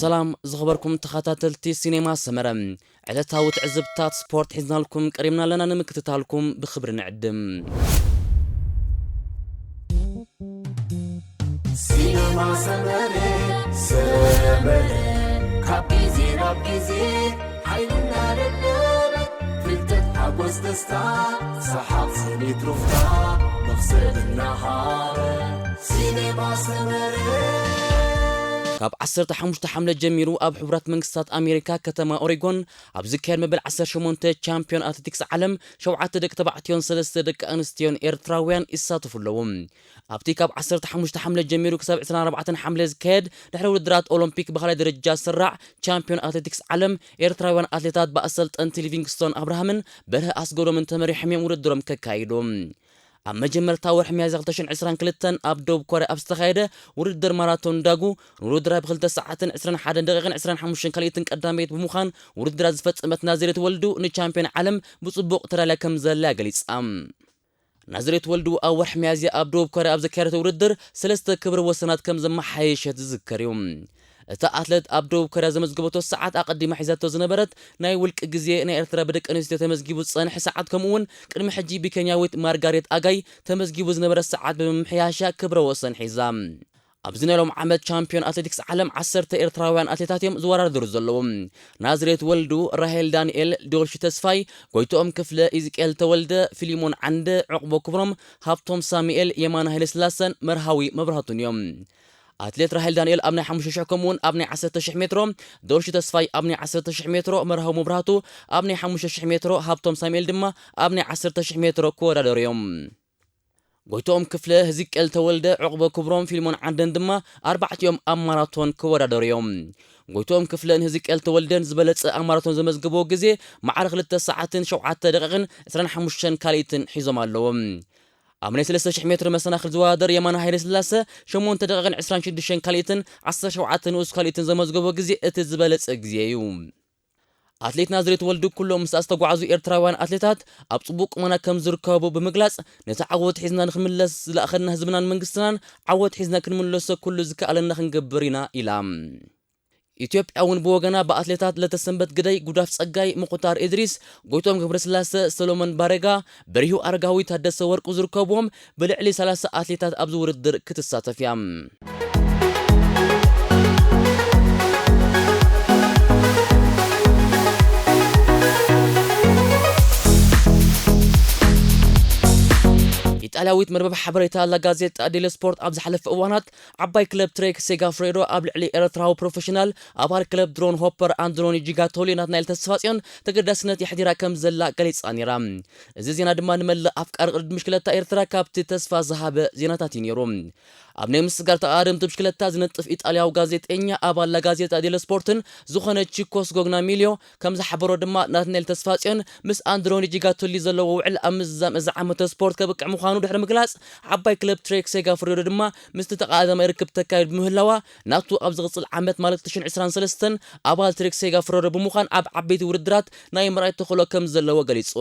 ሰላም ዝኸበርኩም ተኸታተልቲ ሲኔማ ሰመረ፣ ዕለታዊ ትዕዝብታት ስፖርት ሒዝናልኩም ቀሪብና ኣለና፣ ንምክትታልኩም ብኽብሪ ንዕድም። ሲነማ ሰመረ፣ ሰመረ፣ ካብ ግዜ ናብ ግዜ ሓይልና ደለበ፣ ፍልጠት፣ ሓጎስ፣ ደስታ፣ ሰሓቕ፣ ስኒት፣ ሩፍታ፣ መኽሰብ እናሃበ፣ ሲነማ ሰመረ። ካብ ዓሰርተ ሓሙሽተ ሓምለ ጀሚሩ ኣብ ሕቡራት መንግስታት ኣሜሪካ ከተማ ኦሬጎን ኣብ ዝካየድ መበል ዓሰርተ ሸሞንተ ቻምፒዮን ኣትሌቲክስ ዓለም ሸውዓተ ደቂ ተባዕትዮን ሰለስተ ደቂ ኣንስትዮን ኤርትራውያን ይሳተፉ ኣለዉ። ኣብቲ ካብ ዓሰርተ ሓሙሽተ ሓምለ ጀሚሩ ክሳብ ዕስራን ኣርባዕተን ሓምለ ዝካየድ ድሕሪ ውድድራት ኦሎምፒክ ብኻልኣይ ደረጃ ዝስራዕ ቻምፒዮን ኣትሌቲክስ ዓለም፣ ኤርትራውያን ኣትሌታት ብኣሰልጠንቲ ሊቪንግስቶን ኣብርሃምን በርሀ ኣስገዶምን ተመሪሖም እዮም ውድድሮም ከካይዱ። ኣብ መጀመርታ ወርሒ ሚያዝያ ክልተ ሽሕን ዕስራን ክልተን ኣብ ደቡብ ኮርያ ኣብ ዝተኻየደ ውድድር ማራቶን ዳጉ፣ ንውድድር ብክልተ ሰዓትን ዕስራን ሓደን ደቂቕን ዕስራን ሓሙሽተን ካልኢትን ቀዳመይቲ ብምዃን ውድድራ ዝፈጸመት ናዝሬት ወልዱ ንቻምፒዮን ዓለም ብጽቡቕ ተዳልያ ከም ዘላ ገሊጻ። ናዝሬት ወልዱ ኣብ ወርሒ ሚያዝያ ኣብ ደቡብ ኮርያ ኣብ ዘካየደቶ ውድድር ሰለስተ ክብረ ወሰናት ከም ዘመሓየሸት ዝዝከር እዩ። እታ ኣትሌት ኣብ ደቡብ ኮርያ ዘመዝገበቶ ሰዓት ኣቐዲማ ሒዛቶ ዝነበረት ናይ ውልቂ ግዜ ናይ ኤርትራ ብደቂ ኣንስትዮ ተመዝጊቡ ዝጸንሐ ሰዓት፣ ከምኡ እውን ቅድሚ ሕጂ ብኬንያዊት ማርጋሬት ኣጋይ ተመዝጊቡ ዝነበረ ሰዓት ብምምሕያሻ ክብረ ወሰን ሒዛ። ኣብዚ ናይ ሎም ዓመት ቻምፒዮን ኣትሌቲክስ ዓለም ዓሰርተ ኤርትራውያን ኣትሌታት እዮም ዝወዳደሩ ዘለዉ። ናዝሬት ወልዱ፣ ራሄል ዳንኤል፣ ዶልሺ ተስፋይ፣ ጎይትኦም ክፍለ፣ ኢዝቅኤል ተወልደ፣ ፊሊሞን ዓንደ፣ ዕቑቦ ክብሮም፣ ሃብቶም ሳሙኤል፣ የማነ ሃይለስላሰን መርሃዊ መብራህቱን እዮም። ኣትሌት ራሄል ዳንኤል ኣብ ናይ ሓሙሽተ ሽሕ ከምኡውን ኣብ ናይ ዓሰርተ ሽሕ ሜትሮ፣ ዶልሺ ተስፋይ ኣብ ናይ ዓሰርተ ሽሕ ሜትሮ፣ መርሃዊ መብራህቱ ኣብ ናይ ሓሙሽተ ሽሕ ሜትሮ፣ ሃብቶም ሳሙኤል ድማ ኣብ ናይ ዓሰርተ ሽሕ ሜትሮ ክወዳደሩ እዮም። ጎይትኦም ክፍለ፣ ህዝቅኤል ተወልደ፣ ዕቑበ ክብሮም፣ ፊልሞን ዓንደን ድማ ኣርባዕቲኦም ኣብ ማራቶን ክወዳደሩ እዮም። ጎይትኦም ክፍለን ህዝቅኤል ተወልደን ዝበለጸ ኣብ ማራቶን ዘመዝግብዎ ግዜ ማዕረ ክልተ ሰዓትን ሸውዓተ ደቂቕን ዕስራን ሓሙሽተን ካልኢትን ሒዞም ኣለዎም። ኣብ ናይ ሰለስተ ሽሕ ሜትሮ መሰናኽል ዝወዳደር የማነ ሃይለስላሰ ሸሞንተ ደቂቕን ዕስራን ሽዱሽተን ካልኢትን ዓሰርተ ሸውዓተ ንኡስ ካልኢትን ዘመዝገቦ ግዜ እቲ ዝበለጸ ግዜ እዩ። ኣትሌት ናዝሬት ወልዱ ኩሎም ምስኣ ዝተጓዓዙ ኤርትራውያን ኣትሌታት ኣብ ጽቡቕ ቁመና ከም ዝርከቡ ብምግላጽ፣ ነቲ ዓወት ሒዝና ንኽምለስ ዝለኣኸና ህዝብናን መንግስትናን ዓወት ሒዝና ክንምለሶ ኩሉ ዝከኣለና ክንገብር ኢና ኢላ። ኢትዮጵያ እውን ብወገና ብኣትሌታት ለተሰንበት ግደይ፣ ጉዳፍ ጸጋይ፣ ምቑታር እድሪስ፣ ጎይቶም ገብረስላሰ፣ ሰሎሞን ባረጋ፣ በሪሁ ኣረጋዊ፣ ታደሰ ወርቁ ዝርከብዎም ብልዕሊ ሰላሳ ኣትሌታት ኣብዚ ውድድር ክትሳተፍ እያ። ኢጣልያዊት መርበብ ሓበሬታ ላ ጋዜጣ ዴሎ ስፖርት ኣብ ዝሓለፈ እዋናት ዓባይ ክለብ ትሬክ ሴጋፍሬዶ ኣብ ልዕሊ ኤርትራዊ ፕሮፌሽናል ኣባል ክለብ ድሮን ሆፐር ኣንድሮኒ ጂጋቶሊ ናትናኤል ተስፋጽዮን ተገዳስነት የሕዲራ ከም ዘላ ገሊጻ ነይራ። እዚ ዜና ድማ ንመላእ ኣፍቃሪ ቅድድም ብሽክለታ ኤርትራ ካብቲ ተስፋ ዝሃበ ዜናታት እዩ ነይሩ። ኣብ ናይ ምስጋር ተቓደምቲ ብሽክለታ ዝነጥፍ ኢጣልያዊ ጋዜጠኛ ኣባል ላ ጋዜጣ ዴሎ ስፖርትን ዝኾነ ቺኮ ስጎግና ሚልዮ ከም ዝሓበሮ ድማ፣ ናትናኤል ተስፋጽዮን ምስ ኣንድሮኒ ጂጋቶሊ ዘለዎ ውዕል ኣብ ምዝዛም እዚ ዓመተ ስፖርት ከብቅዕ ምዃኑ ድሕሪ ምግላጽ፣ ዓባይ ክለብ ትሬክ ሴጋፍሬዶ ድማ ምስቲ ተቓዳማይ ርክብ ተካይድ ብምህላዋ፣ ናቱ ኣብ ዝቕጽል ዓመት ማለት ክልተ ሽሕን ዕስራን ሰለስተን ኣባል ትሬክ ሴጋፍሬዶ ብምዃን ኣብ ዓበይቲ ውድድራት ናይ ምርኣይ ተኽእሎ ከም ዘለዎ ገሊጹ።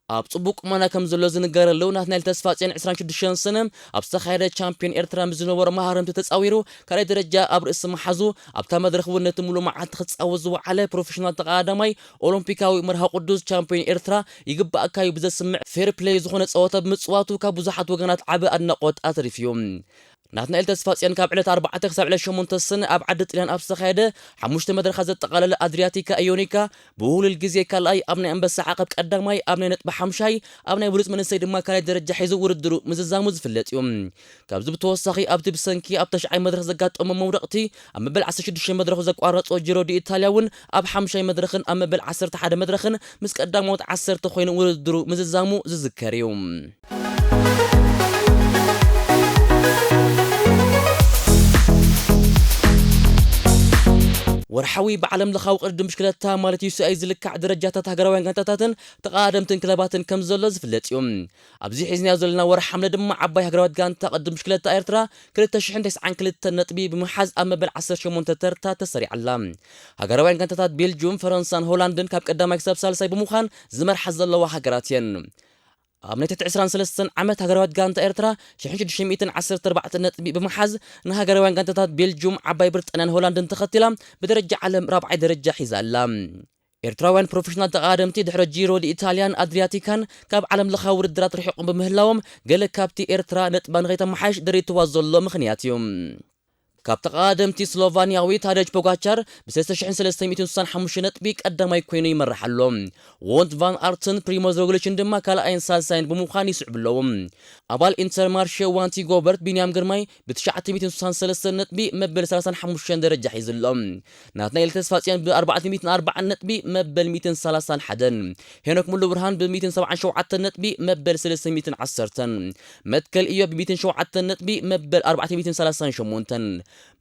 ኣብ ጽቡቕ ቁመና ከም ዘሎ ዝንገረሉ ናትናኤል ተስፋጽዮን ዕስራን ሽዱሽተን ሰነ ኣብ ዝተኻየደ ቻምፒዮን ኤርትራ ምስ ዝነበሮ መሃረምቲ ተጻዊሩ ካልኣይ ደረጃ ኣብ ርእሲ ምሓዙ፣ ኣብታ መድረኽ እውን ነቲ ሙሉእ መዓልቲ ክጻወት ዝወዓለ ፕሮፌሽናል ተቐዳዳማይ ኦሎምፒካዊ መርሃዊ ቅዱስ ቻምፒዮን ኤርትራ ይግባኣካ እዩ ብዘስምዕ ፌር ፕሌይ ዝኾነ ጸወታ ብምጽዋቱ ካብ ብዙሓት ወገናት ዓቢ ኣድናቖት ኣትሪፉ እዩ። ናትናኤል ተስፋጽዮን ካብ ዕለት ኣርባዕተ ክሳብ ዕለት ሸሞንተ ሰነ ኣብ ዓዲ ጥልያን ኣብ ዝተኻየደ ሓሙሽተ መድረኻት ዘጠቓለለ ኣድሪያቲካ ኢዮኒካ ብውህሉል ግዜ ካልኣይ፣ ኣብ ናይ ኣንበሳ ዓቐብ ቀዳማይ፣ ኣብ ናይ ነጥቢ ሓምሻይ፣ ኣብ ናይ ብሉጽ መንእሰይ ድማ ካልኣይ ደረጃ ሒዙ ውድድሩ ምዝዛሙ ዝፍለጥ እዩ። ካብዚ ብተወሳኺ ኣብቲ ብሰንኪ ኣብ ተሽዓይ መድረኽ ዘጋጠሞ መውደቕቲ ኣብ መበል ዓሰርተ ሽዱሽተ መድረኹ ዘቋረጾ ጂሮ ዲ ኢታልያ እውን ኣብ ሓምሻይ መድረኽን ኣብ መበል ዓሰርተ ሓደ መድረኽን ምስ ቀዳሞት ዓሰርተ ኮይኑ ውድድሩ ምዝዛሙ ዝዝከር እዩ። ወርሓዊ ብዓለም ለኻዊ ቅድድም ብሽክለታ ማለት ዩ ሲ ኣይ ዝልካዕ ደረጃታት ሃገራውያን ጋንታታትን ተቐዳደምትን ክለባትን ከም ዘሎ ዝፍለጥ እዩ። ኣብዚ ሒዝናዮ ዘለና ወርሒ ሓምለ ድማ ዓባይ ሃገራዊት ጋንታ ቅድድም ብሽክለታ ኤርትራ ክልተ ሽሕን ተስዓን ክልተን ነጥቢ ብምሓዝ ኣብ መበል ዓሰርተ ሸሞንተ ተርታ ተሰሪዓ ኣላ። ሃገራውያን ጋንታታት ቤልጅዩም፣ ፈረንሳን ሆላንድን ካብ ቀዳማይ ክሳብ ሳልሳይ ብምዃን ዝመርሓ ዘለዋ ሃገራት እየን። ኣብ ናይ ትሕቲ ዕስራን ሰለስተን ዓመት ሃገራዊት ጋንታ ኤርትራ ሽሕን ሽዱሽተ ሚእትን ዓሰርተ ኣርባዕተ ነጥቢ ብምሓዝ ንሃገራውያን ጋንታታት ቤልጁም፣ ዓባይ ብሪጣንያን ሆላንድን ተኸቲላ ብደረጃ ዓለም ራብዓይ ደረጃ ሒዛ ኣላ። ኤርትራውያን ፕሮፌሽናል ተቓደምቲ ድሕሪ ጂሮ ዲ ኢታልያን ኣድሪያቲካን ካብ ዓለም ለኻዊ ውድድራት ርሒቖም ብምህላዎም፣ ገለ ካብቲ ኤርትራ ነጥባ ንኸይተመሓይሽ ደሪትዋ ዘሎ ምኽንያት እዩ። ካብ ተቓደምቲ ስሎቫንያዊ ታደጅ ፖጋቻር ብ ሰለስተ ሽሕን ሰለስተ ሚእትን ስሳን ሓሙሽተ ነጥቢ ቀዳማይ ኮይኑ ይመርሕ ኣሎ። ዎንት ቫን ኣርትን ፕሪሞዝ ሮግሊችን ድማ ካልኣይን ሳልሳይን ብምዃን ይስዕቡ ኣለዉ። ኣባል ኢንተርማርሼ ዋንቲ ጎበርት ቢንያም ግርማይ ብ ትሽዓተ ሚእትን ስሳን ሰለስተን ነጥቢ መበል ሰላሳን ሓሙሽተን ደረጃ ሒዙ ኣሎ። ናትናኤል ተስፋጽዮን ብ ኣርባዕተ ሚእትን ኣርባዓን ነጥቢ መበል ሚእትን ሰላሳን ሓደን፣ ሄኖክ ሙሉ ብርሃን ብ ሚእትን ሰብዓን ሸውዓተን ነጥቢ መበል ሰለስተ ሚእትን ዓሰርተን፣ መትከል ኢዮብ ብ ሚእትን ሸውዓተን ነጥቢ መበል ኣርባዕተ ሚእትን ሰላሳን ሸሞንተን፣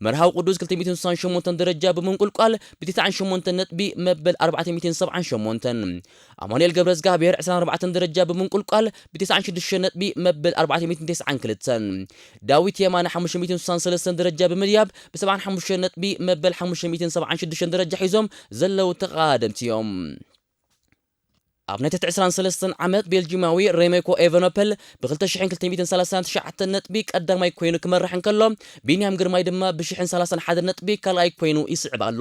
መርሃዊ ቅዱስ ክልተ ሚእትን ስሳን ሸሞንተን ደረጃ ብምንቁልቋል ብ ተስዓን ሸሞንተን ነጥቢ መበል ኣርባዕተ ሚእትን ሰብዓን ሸሞንተን፣ ኣማኑኤል ገብረዝጋብሔር ዕስራን ኣርባዕተን ደረጃ ብምንቁልቋል ብ ተስዓን ሽዱሽተን ነጥቢ መበል ኣርባዕተ ሚእትን ተስዓን ክልተን፣ ዳዊት የማነ ሓሙሽተ ሚእትን ስሳን ሰለስተን ደረጃ ብምድያብ ብ ሰብዓን ሓሙሽተን ነጥቢ መበል ሓሙሽተ ሚእትን ሰብዓን ሽዱሽተን ደረጃ ሒዞም ዘለዉ ተቓደምቲ እዮም። ኣብ ናይ ትሕቲ ዕስራን ሰለስተን ዓመት ቤልጂማዊ ሬሜኮ ኤቨኖፐል ብ ክልተ ሽሕን ክልተ ሚእትን ሰላሳን ትሽዓተን ነጥቢ ቀዳማይ ኮይኑ ክመርሕ እንከሎ፣ ቢንያም ግርማይ ድማ ብ ሽሕን ሰላሳን ሓደን ነጥቢ ካልኣይ ኮይኑ ይስዕብ ኣሎ።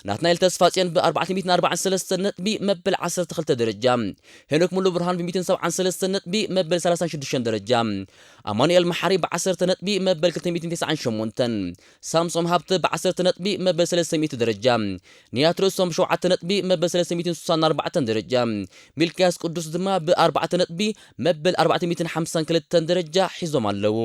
ናትናኤል ተስፋጽዮን ብ ኣርባዕተ ሚእትን ኣርባዓን ሰለስተን ነጥቢ መበል ዓሰርተ ክልተ ደረጃ፣ ሄኖክ ሙሉ ብርሃን ብ ሚእትን ሰብዓን ሰለስተን ነጥቢ መበል ሰላሳን ሽዱሽተን ደረጃ፣ ኣማኑኤል መሓሪ ብ ዓሰርተ ነጥቢ መበል ክልተ ሚእትን ተስዓን ሸሞንተን፣ ሳምሶም ሃብተ ብ ዓሰርተ ነጥቢ መበል ሰለስተ ሚእቲ ደረጃ፣ ንያት ርእሶም ብ ሸውዓተ ነጥቢ መበል ሰለስተ ሚእትን ስሳን ኣርባዕተን ደረጃ፣ ሚልክያስ ቅዱስ ድማ ብ ኣርባዕተ ነጥቢ መበል ኣርባዕተ ሚእትን ሓምሳን ክልተን ደረጃ ሒዞም ኣለዉ።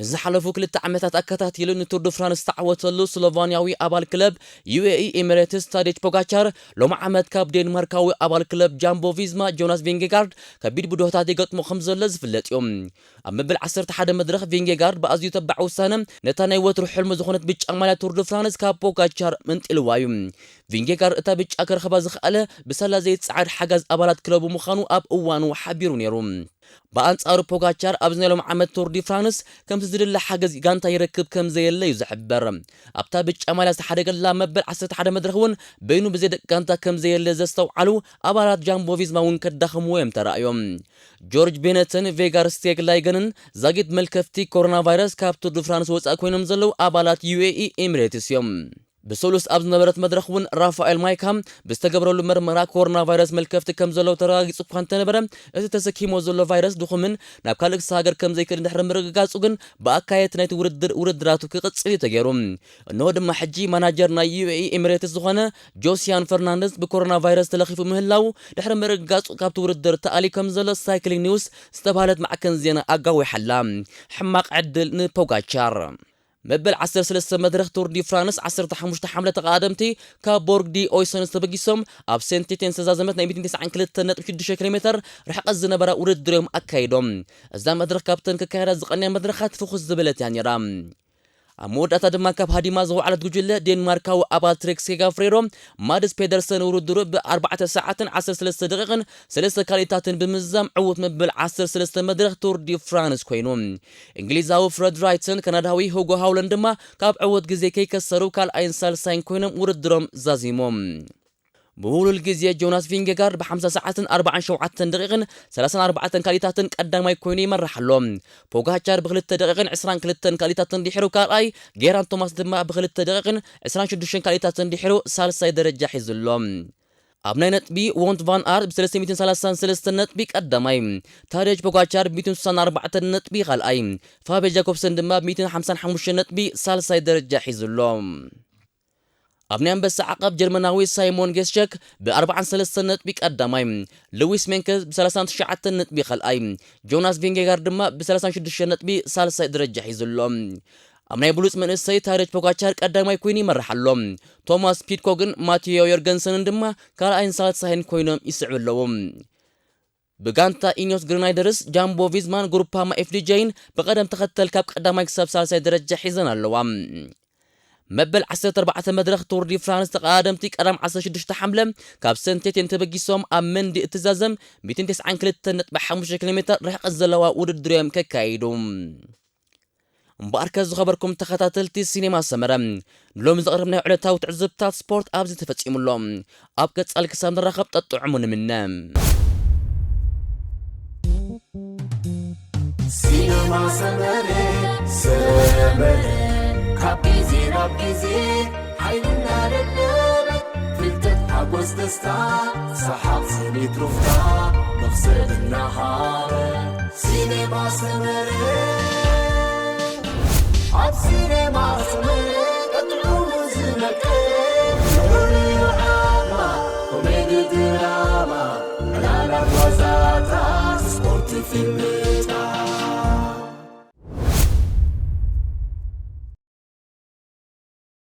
ንዝሓለፉ ክልተ ዓመታት ኣከታቲሉ ንቱር ዱ ፍራንስ ዝተዓወተሉ ስሎቫንያዊ ኣባል ክለብ ዩ ኤ ኢ ኤሚሬትስ ታዴጅ ፖጋቻር፣ ሎሚ ዓመት ካብ ዴንማርካዊ ኣባል ክለብ ጃምቦ ቪዝማ ጆናስ ቪንጌጋርድ ከቢድ ብድሆታት ይገጥሞ ከም ዘሎ ዝፍለጥ እዩ። ኣብ መበል ዓሰርተ ሓደ መድረኽ ቪንጌጋርድ ብኣዝዩ ተባዕ ውሳነ ነታ ናይ ወትሩ ሕልሙ ዝኾነት ብጫ ማልያ ቱር ዱ ፍራንስ ካብ ፖጋቻር መንጢልዋ እዩ። ቪንጌጋርድ እታ ብጫ ክረኽባ ዝኸኣለ ብሳላ ዘይጸዓድ ሓጋዝ ኣባላት ክለቡ ምዃኑ ኣብ እዋኑ ሓቢሩ ነይሩ። ብኣንጻሩ ፖጋቻር ኣብዚ ናይ ሎም ዓመት ቱር ዲ ፍራንስ ከምቲ ዝድለ ሓገዝ ጋንታ ይረክብ ከም ዘየለ እዩ ዝሕበር። ኣብታ ብጫ ማልያ ዝተሓደገላ መበል ዓሰርተ ሓደ መድረኽ እውን በይኑ ብዘይ ደቂ ጋንታ ከም ዘየለ ዘስተውዓሉ ኣባላት ጃምቦ ቪዝማ እውን ከዳኽምዎ እዮም ተራእዮም። ጆርጅ ቤነትን ቬጋር ስቴግላይገንን ዛጊት መልከፍቲ ኮሮና ቫይረስ ካብ ቱር ዲ ፍራንስ ወጻኢ ኮይኖም ዘለዉ ኣባላት ዩ ኤ ኢ ኤሚሬትስ እዮም። ብሰሉስ ኣብ ዝነበረት መድረኽ እውን ራፋኤል ማይካ ብዝተገብረሉ መርመራ ኮሮና ቫይረስ መልከፍቲ ከም ዘለዉ ተረጋጊጹ እኳ እንተነበረ፣ እቲ ተሰኪሞ ዘሎ ቫይረስ ድኹምን ናብ ካልእ ክሰጋገር ከም ዘይክእል ድሕሪ ምርግጋጹ ግን ብኣካየድቲ ናይቲ ውድድር ውድድራቱ ክቕጽል እዩ ተገይሩ። እንሆ ድማ ሕጂ ማናጀር ናይ ዩ ኤ ኢ ኤሚሬትስ ዝኾነ ጆሲያን ፈርናንደዝ ብኮሮና ቫይረስ ተለኺፉ ምህላዉ ድሕሪ ምርግጋጹ ካብቲ ውድድር ተኣልዩ ከም ዘሎ ሳይክሊንግ ኒውስ ዝተባህለት ማዕከን ዜና ኣጋዊሓላ። ሕማቕ ዕድል ንፖጋቻር። መበል ዓሰርተ ሰለስተ መድረኽ ቱር ዲ ፍራንስ ዓሰርተ ሓሙሽተ ሓምለ ተቐዳደምቲ ካብ ቦርግ ዲ ኦይሰንስ ተበጊሶም ኣብ ሴንት ኢቴንስ ተዛዘመት ናይ ሚእትን ተስዓን ክልተ ነጥቢ ሽዱሽተ ኪሎ ሜተር ርሕቀት ዝነበራ ውድድር እዮም ኣካይዶም። እዛ መድረኽ ካብተን ክካየዳ ዝቐንያ መድረኻት ፍኹስ ዝበለት እያ ነይራ። ኣብ መወዳእታ ድማ ካብ ሃዲማ ዝወዓለት ጉጅለ ዴንማርካዊ ኣባል ትሬክ ሴጋፍሬዶ ማድስ ፔደርሰን ውድድሩ ብ ኣርባዕተ ሰዓትን ዓሰርተ ሰለስተ ደቂቕን ሰለስተ ካልኢታትን ብምዝዛም ዕዉት መበል ዓሰርተ ሰለስተ መድረኽ ቱር ዲ ፍራንስ ኮይኑ። እንግሊዛዊ ፍረድ ራይትን ካናዳዊ ሁጎ ሃውለን ድማ ካብ ዕዉት ግዜ ከይከሰሩ ካልኣይን ሳልሳይን ኮይኖም ውድድሮም ዛዚሞም። ብውሉል ግዜ ጆናስ ቪንጌጋርድ ብ ሓምሳ ሰዓትን ኣርባዓን ሸውዓተን ደቂቕን ሰላሳን ኣርባዕተን ካልኢታትን ቀዳማይ ኮይኑ ይመርሕ ኣሎ። ፖጋቻር ብክልተ ደቂቕን ዕስራን ክልተን ካልኢታትን ድሒሩ ካልኣይ፣ ጌራን ቶማስ ድማ ብክልተ ደቂቕን ዕስራን ሽዱሽተን ካልኢታትን ድሒሩ ሳልሳይ ደረጃ ሒዙ ኣሎ። ኣብ ናይ ነጥቢ ዎንት ቫን ኣርት ብ ሰለስተ ሚእትን ሰላሳን ሰለስተን ነጥቢ ቀዳማይ፣ ታደጅ ፖጋቻር ብ ሚእትን ስሳን ኣርባዕተን ነጥቢ ካልኣይ፣ ፋቤ ጃኮብሰን ድማ ብ ሚእትን ሓምሳን ሓሙሽተን ነጥቢ ሳልሳይ ደረጃ ሒዙ ኣሎ። ኣብ ናይ ኣንበሳ ዓቐብ ጀርመናዊ ሳይሞን ጌስቸክ ብ ኣርባዓን ሰለስተን ነጥቢ ቀዳማይ፣ ልዊስ ሜንከዝ ብ ሰላሳን ትሽዓተን ነጥቢ ካልኣይ፣ ጆናስ ቪንጌጋርድ ድማ ብ ሰላሳን ሽዱሽተን ነጥቢ ሳልሳይ ደረጃ ሒዙ ኣሎ። ኣብ ናይ ብሉጽ መንእሰይ ታደጅ ፖጋቻር ቀዳማይ ኮይኑ ይመርሕ ኣሎ። ቶማስ ፒድኮግን ማቴዮ ዮርገንሰንን ድማ ካልኣይን ሳልሳይን ኮይኖም ይስዕቡ ኣለዉ። ብጋንታ ኢኒዮስ ግሪናይደርስ፣ ጃምቦ ቪዝማን ግሩፓማ ኤፍ ዲ ጀይን ብቐደም ተኸተል ካብ ቀዳማይ ክሳብ ሳልሳይ ደረጃ ሒዘን ኣለዋ። መበል ዓሰርተ ኣርባዕተ መድረኽ ቱር ዲ ፍራንስ ተቐዳደምቲ ቀዳም ዓሰርተ ሽዱሽተ ሓምለ ካብ ሰንቴቴን ተበጊሶም ኣብ መንዲ እትዛዘም ሚእትን ተስዓን ክልተን ነጥቢ ሓሙሽተ ኪሎ ሜትር ርሕቀት ዘለዋ ውድድር እዮም ከካይዱ። እምበኣርከ ዝኸበርኩም ተኸታተልቲ ሲኔማ ሰመረ፣ ሎም ዘቕረብናዮ ዕለታዊ ትዕዝብታት ስፖርት ኣብዚ ተፈጺሙ ኣሎ። ኣብ ቀጻሊ ክሳብ ንራኸብ ጠጥዕሙ ንምነ። ሲነማ ሰመረ ሰመረ ካብ ግዜ ናብ ግዜ ሓይልና ደለበ ፍልጠት ሓጎስ ደስታ ሰሓቕ ስኒት ሩፍታ መኽሰብ እናሃበ ሲነማ ሰመረ ኣብ ሲነማ ሰመረ